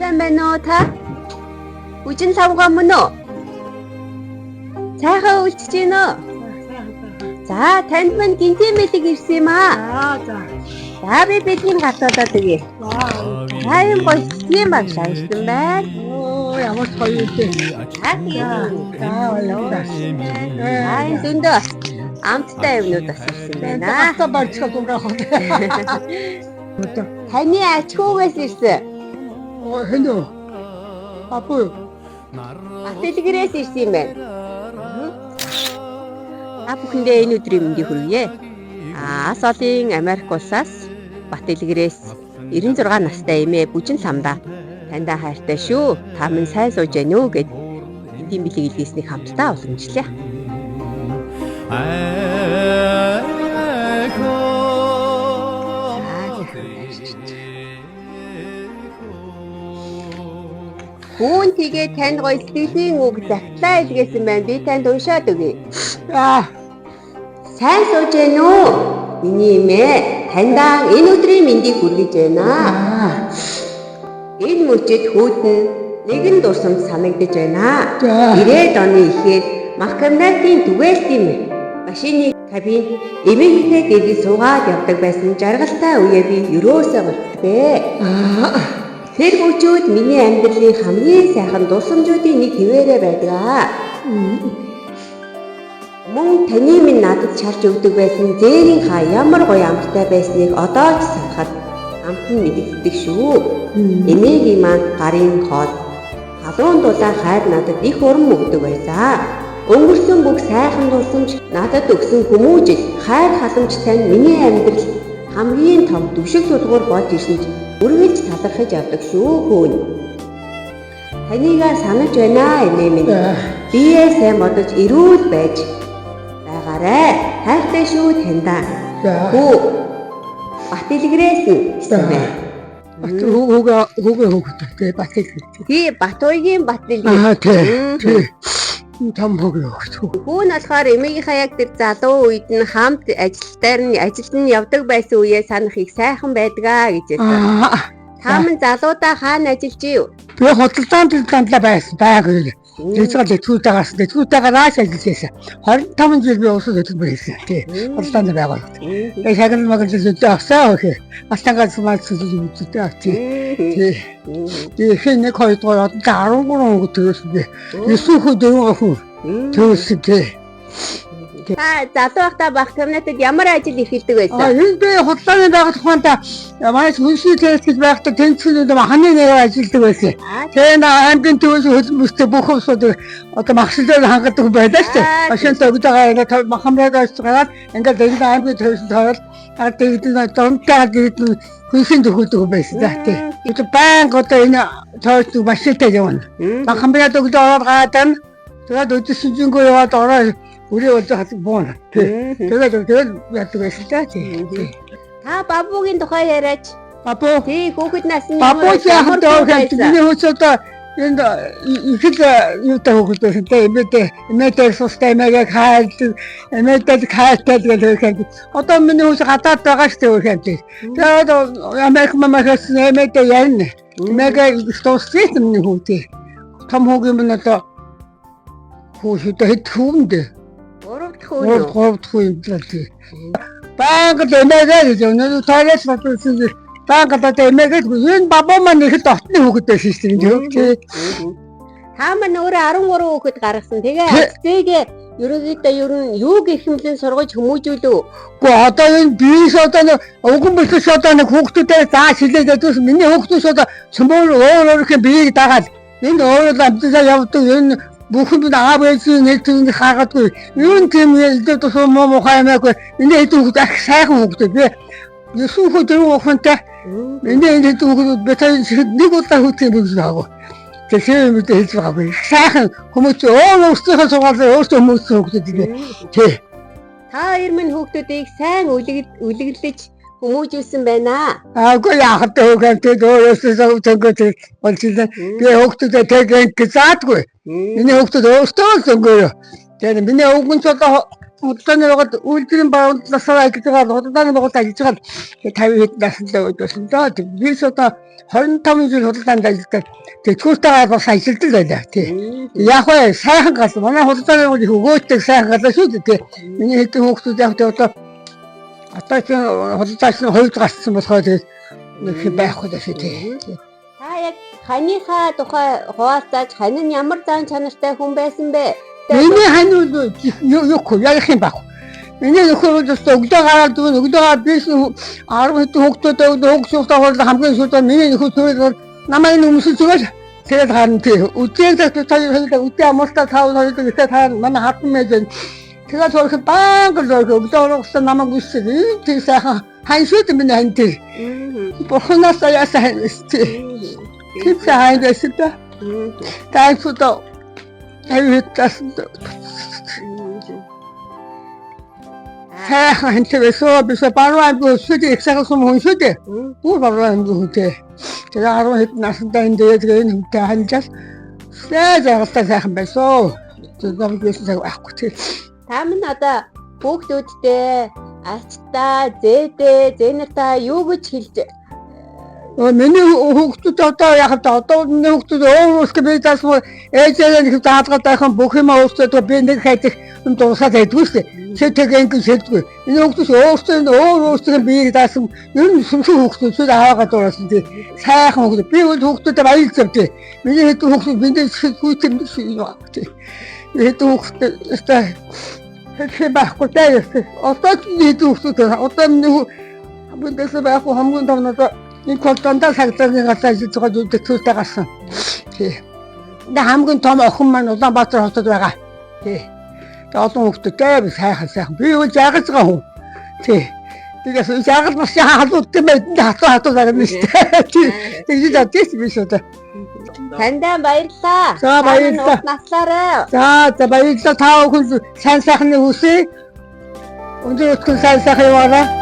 Сайн байна уу та? Үжин лавга мөн үү? Сайхан үлчиж гин үү? За, танд мань гинтийн бэлэг ирсэн юм аа. За за. За, би бэлгийг гартуулаад өгье. За, юм гоё тийм баг шаашсан байна. Оо, ямар ч гоё юм бэ. За, тэгээд За, баярлалаа. За, энэ зөндөө амттай юмнууд бас ирсэн байна. Гацаа барьчих зураг авах. Таны ач хүүгээс ирсэн. Оо, хэн үү? Апу. Батэлгэрээс ирсэн юм байна. Та бүхэндээ энэ өдрийн мэндийг хүргье. Ас олон Америк улсаас Батэлгэрээс 96 настай эмээ Бүжин ламда таньда хайртай шүү. Та минь сайн сууж гэнэ үү гэд эндийн бэлэг илгээснийг хамтдаа уламжлаа. Хүүн тэгээ танд гоё сэтгэлийн үг загтлаа илгээсэн байна. Би танд уншаад өгье. Аа, Сайн сууж гэнэ үү? Миний эмээ таньдаа энэ өдрийн мэндийг хүргэж байна. аа. Энэ мөчид хүүдэн нэгэн дурсамж санагдаж байна. За. 90-ад оны ихээр Махкамнатын түгээлтийн машины кабин эмээгийнхээ дэргэд суугаад явдаг байсан жаргалтай үеэ би ерөөсөө мартдаггүй. Аа. Тэр мөчүүд миний амьдралын хамгийн сайхан дурсамжуудын нэг хэвээрээ байдаг аа. Мөн таны минь надад шарж өгдөг байсан зээрийн хаа ямар гоё амттай байсныг одоо ч санахад амт нь мэдэгддэг шүү. Эмээгийн маань гарын хоол халуун дулаан хайр надад их урам өгдөг байсан. Өнгөрсөн бүх сайхан дурсамж надад өгсөн хүмүүжил хайр халамжтай нь миний амьдрал хамгийн том дүшиг тулгуур болж ирсэн ч үргэлж талархаж явдаг шүү хүүн. Танийгаа санаж байна эмээ минь. Биеэ сайн бодож эрүүл байж байгаарай. Хайртай шүү таньдаа. За. Хүү Батэлгэрээс нь гэсэн байна. Бат хүүгээ хүүгээ хүүхдээ тий Батэл. Тий, Батуйгийн Батэлгэр. Аа, тий. Тий. Том хүүгээ хүүхдээ. Хүү нь болохоор эмээгийнхаа яг тэр залуу үед нь хамт ажилтаар нь ажилд нь явдаг байсан үеэ санах их сайхан байдгаа гэж хэлсэн. Аа. Та мань залуудаа хаана ажиллаж ив? Би худалдаан дэлдэнлээ байсан байг. Тэжгэл лэтгэвтэйгаас лэтгэвтэйгээ нааш ажиллаж байсан. 25 жил би улсын хөтөлбөр хийсэн. Тий. Худалдаанд байгуулалт. Тэгээ шагнал магалж зөндөө авсан хөө. Алтангаас мал зүйл үздэг тий. Тий. Тэгээ их нэг хоёр дугаар одоо 13 хүүхэд төрөөсөн би. 9 хүү 4 хүү төрөөсөн тий. Та залуу байхдаа бах комнатад ямар ажил эрхэлдэг А байсан? энэ би худалдааны байгууллага ухаанд манай хүнсний тест гэж байхдаа тэнцвэрүүд ханы нэрээр ажилладаг байсан. Тэгээ на аймгийн төвөөс хөлбөмбөстэй бүх улсууд одоо магшилээр хангадаг байлаа шүү дээ. Машинтай өгдөг байгаа ингээд махамраг очиж гараад ингээд энэ аймгийн төвөөс тойрол ард дэгдэн донтаа дэгдэн хүнсийн төхөлдөг байсан да тий. Тэгээд байнга одоо энэ тойрдог машинтай явна. Махамраг өгдөг ороод гараад байна. Тэгээд өдөрсөн зөнгөө яваад ороо өрөө болж хат бууна. Тий. Тэгээд тэгээд яадаг байсан да тий. Та бабугийн тухай яриач. Бабу. Тий, хүүхэд насны Бабу яахан доо хэмт миний хөөц одоо энд их л юутай хүүхэд байсан те эмээдээ эмээдээ сустай эмээгээ хайрлаг эмээдээ хайртай л гэх юм. Одоо миний хөөц гадаад байгаа шүү дээ хэмт. Тэгээд Америк мамахаас эмээдээ ярина. Эмээгээ дууссан миний хүүтэй. Том хүүгийн минь одоо хүүхдээ хэд хүүндээ. 3 дахь үе. 3 дахь үе юм л тий. Байнга л эмээгээ гэж өнөө тоолол бодсон байнга л одоо эмээгээ энэ бабуу маань их л дотны хүүхэд байсан шүү дээ. Тий. Та маань өөрөө 13 хүүхэд гаргасан. Тэгээ цэгээ ерөнхийдөө ер нь юу гэх хэмлэн сургаж хүмүүжүүлв. Гэхдээ одоо энэ биес одоо нэг уган бэлтгэс одоо нэг хүүхдүүдээ зааш хэлээд байдсан. Миний хүүхдүүд одоо цөмөр өөр өөрхийн биеийг дагаад энэ өөр л амьдлаа явдаг энэ бүх юм аав ээжийн нэг тийм хаагадгүй. Юу тийм элдв тусуу муу мухай юмаагүй. Энэ хэд хүүхд ах сайхан хүүхдүүд би 9 хүүхэд 4 хүүхэнтэй. Энэ энэ хэд хүүхдүүд би та нэг удаа хүүхдийн юм гэж байгаагүй. Тэгэхээр юм дэ хэлж байгаагүй. Их сайхан хүмүүс өөр өөрсдийнхөө сургаалаар өөрсдөө хүмүүжсэн хүүхдүүд дээ. Тий. Та хоёр минь хүүхдүүдийг сайн үлэглэж хүмүүжүүлсэн байна. Аагүй яах вэ хэмтэй өөрөөсөө зөнгөө болж илээ. Би хүүхдүүдэд тэг ингэ заадгүй. Миний хүүхдүүд өөрсдөө л зөнгөө. Тэгээд миний өвгөн ч одоо Худалдааны байгуулалт үйлдвэрийн байгууллагаар ажиллаж байгаа, худалдааны байгуулалт ажиллаж байгаа 50 хэд настай үед байсан доо. Би ч одоо 25 жил худалдаанд ажилладаг. Тэтгэвртэйгээ бас ажилладаг байлаа тий. Яг вэ сайхан гал. Манай худалдааны байгуулалт их өгөөтэй сайхан галаа шүү дээ тий. Миний хэдэн хүүхдүүд яг тий одоо чи худалдаач нь хувьд гарцсан болохоор тэгээд нэг юм байхгүй даа шүү тий. Та яг ханыхаа тухай хуваалцаач, хань нь ямар зан чанартай хүн байсан бэ? Миний хань бол юу ярих юм баг. Миний нөхөр бол өстө өглөө гараад дүүн өглөө гараад би 10 хэдэн хүүхдүүдээ хүүхдүүдээ хоол хамгийн сүүлд миний нөхөр төрөл намайг өмсөж зүгээр тэгэл гарна тий. Өдрийн цагт та хоёул өдөө амралтаа тав хоёул гэдэг та манай хатан мэж тэгээд хөрөх банг л өглөө орохсон намайг үсэг тий сайхан хань шүү дээ миний хань тий. Бурханаас аяасан хань тий. Тэр сайн байсан да. Тайфудаа тавьтас сайхан хантай байсан. Би баруун аймгийн өсөж их сайхан сум хүн шүү дээ. Бүр баруун аймгийн хүнтэй. Тэгээ 10 хэд настай энэ тэгээд энэ хүнтэй ханжал сайн жаргалтай сайхан байсан. Тэгээд би цаг байхгүй тий. Та минь одоо хүүхдүүдтэй, ачтай, зээдээ, зээнэртэй юу гэж хэлж Миний хүүхдүүд одоо яг л одоо миний хүүхдүүд өөр өөрсдөө би заасан ээжээ нэг заалгаад байхан бүх юм өөрсдөө би нэг хайдах юм дуусаад байдгүй шүү дээ. Чи тэг ингэ шилдэггүй. Энэ хүүхдүүд өөрсдөө өөр өөрсдөө биеийг даасан ер нь сүмсэн хүүхдүүд зүйл аваагаад дуурайсан тий. Сайхан хүүхдүүд. Би бол хүүхдүүдэд баярлж тий. Миний хэдэн хүүхдүүд биндээ хүйт юм шиг тий. Хэдэн хүүхдүүд өстой хэлэх байхгүй даа. Одоо ч хэдэн хүүхдүүд одоо миний хамгийн байхгүй хамгийн том надад энэ кол дандаа сагдааны газар ажиллаж байгаа зүйл тэтгэвртэй гарсан. Тий. Тэгээ хамгийн том охин маань Улаанбаатар хотод байгаа. Тий. Тэгээ олон хүүхдүүдтэй би сайхан сайхан. Би бол жаргаж байгаа хүн. Тий. Тэгээс жаргал бас халууд юм байна. Хатуу хатуу зарна шүү дээ. Тий. Тэгж бодчих би шүү дээ. Таньдаа баярлалаа. За, баярлалаа. Та наслаарай. За за баярлалаа. Та бүхэн сайн сайхныг хүсье. Өндөр өтгөн сайн сайхан яваарай.